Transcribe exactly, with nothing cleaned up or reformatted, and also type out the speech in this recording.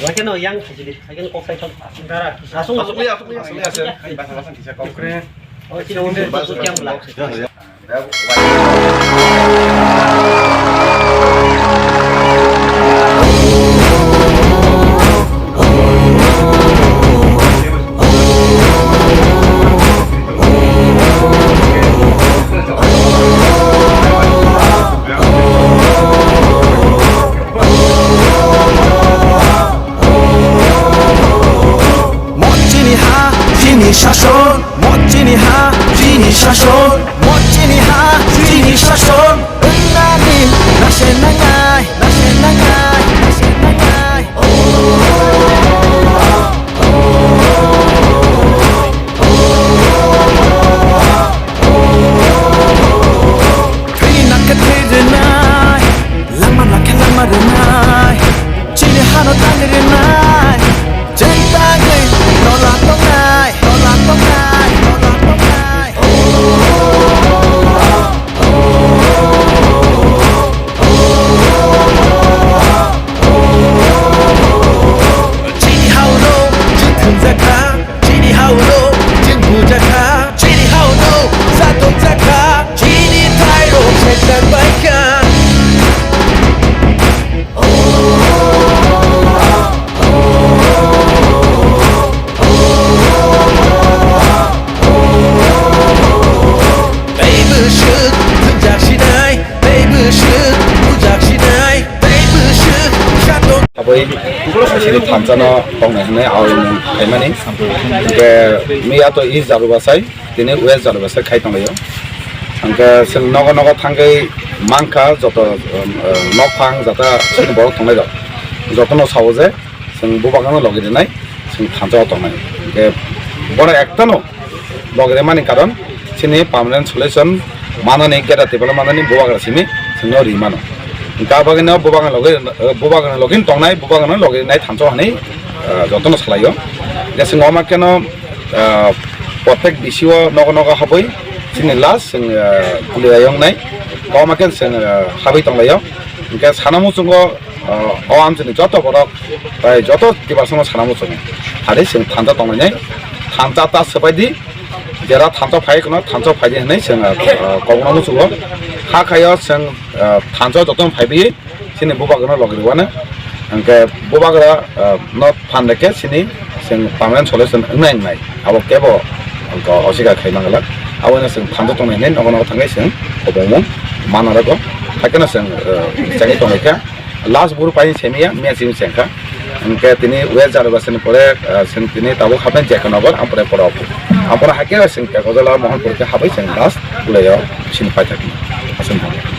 Wake no yang khaji di, wake no kok sai thok. Dara. Asung, asung, asung, asung, asung. Ukraine. Oh, chini wngkha, chini wngkha. Mot chini ha, chini shason. Mot chini ha, chini shason. Mot chini ha, chini shason. Wngnani nase nangnai, nase nangnai, nase nangnai. Oh, oh, oh, oh. Thwini nang khe thwi rwnai, lama nang khe lama rwnai, chini hano thangwi rwnai, chwng tangwi nola tongnai, nola tongnai, nola tongnai. Chini ha-o no chwng thwngjakha, chini ha-o no chwng bujakha, chini ha-o no satokjakha, chini thairok sekjak baikha. Tei bwswk thwngjak sinai, tei bwswk bujak sinai, tei bwswk satok. Aboni chini thansa no tongnai hwnwi awi mung khaimani. Hwnkhe miya to East Jarubasai, tini West Jarubasai khai tonglaio. Hwnkhe chwng nogo nogo thangwi mankha joto, um, uh, nokphang jata chini borok tonglairok. Jotono sao je chwng bubagano logi rwnai, chwng thansa o tongnai. Hwnkhe bono ektano logi rwmani karon chini permanent solution manani, greater Tipraland manani bubagra simi chwngno ri mano. Hwnkhe abagino bubagano logi, uh, bubagano logi tongnai, bubagano logi rwnai thansa o hwnwi, uh, jotono salaio. Hwnkhe chwng omo kheno, uh, protek B C O nogo nogo habwi chini last chwng, uh, Kulirai wngnai. Omo khe chwng, uh, habwi tonglaio. Hwnkhe sana muchungo, uh, o amchaini joto borok tai joto Tiprasano sana muchungo. Hari chwng thansa tonglainai. Thansa ta swbai di. Jera thansa phai kheno thansa phai di hwnwi chwng, uh, uh, kokno muchungo. Hakhaio chwng, uh, thansa jotono phaibi. Chini bubagrano logi rwano. Hwnkhe bubagra, ah, no phan rwkhe chini chwng permanent solution wngnai wngnai. Abo kebo hwnkhe oswikar khai mangala. Abono chwng thansa tongnai hinwi nogo nogo thangwi chwng kobongmung mana rwgo. Haikhe no chwng, ah, chengwi tonglaikha. Last buru paini semiya, miya chini chengkha. Hwnkhe tini West Jarubasani pore, ah, chwng tini tabuk hapnai J K Nagar, ampore pore Ophu. Ampore haikhe chwng Tekojola Mohanpur khe habwi chwng last Kulirai o chini paithakma. Aswk.